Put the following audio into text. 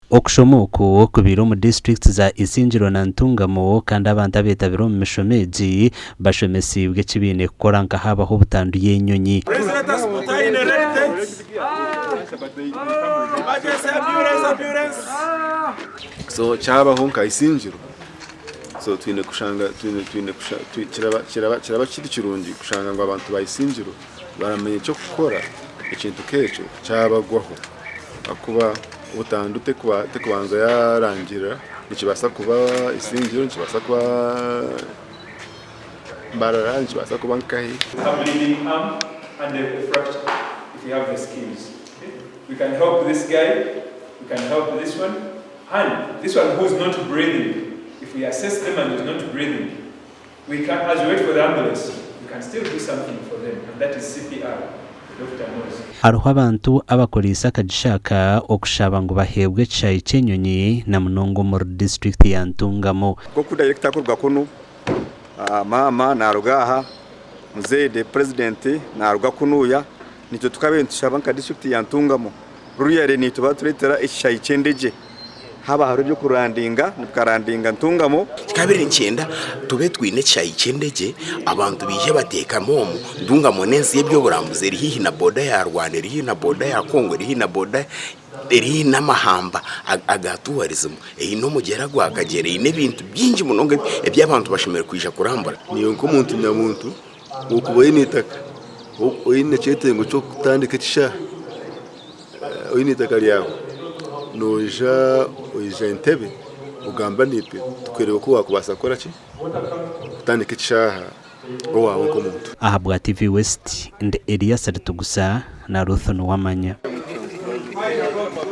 Okushoma oku kubaire omu disiturikiti za Isingiro na Ntungamo kandi abantu abetabire omu mishomo egi bashomesiibwe eki baine kukora nka haabaho obutandu y'enyonyi. So kyabaho nka Isingiro so twine kushanga twine twine kusha kiraba kiraba kiraba kiri kirungi kushanga ngu abantu ba Isingiro baramanya eky'okukora ekintu nk'ekyo kyabagwaho ahakuba butandu tekubanza yarangirira nikibaasa kuba Isingiro nikibaasa kuba Mbarara nikibaasa kuba nkahi. Hariho abantu abakoreise akagisha aka okushaba ngu baheebwe ekishaayi ky'enyonyi na munonga omuri disiturikiti ya Ntungamo. Nk'oku dayirekita arikuruga kunu, maama naaruga aha, muzeeyi the president naaruga kunuuya, naitwe tukabaire nitushaba nka disiturikiti ya Ntungamo ruriyare naitwe baatureetera ekishaayi ky'endegye. Haaba hariho eby'okurandinga nitukarandinga Ntungamo. Kikabire nikyenda tube twine ekishayi ky'endegye abantu baije bateekame omu Ntungamo n'ensi y'eby'oburambuzi eri haihi na boda ya Rwanda eri haihi na boda ya Congo eri haihi na boda eri haihi n'amahamba aga tourism eine omugyera gwa Kagyera eine ebintu bingi munonga ebi abantu bashemereire kwija kurambura. Naiwe nk'omuntu nyamuntu okuba oine eitaka, oine ekyetengo ky'okutandika ekishaayi Oine eitaka ryawe, noija oija Entebbe ogamba naitwe tukureebe oku waakubaasa kukora ki, kutandika ekishaaha owaawe nk'omuntu. Ahabwa TV West, ndi Elias Ritugusa na Ruth Nuwamanya.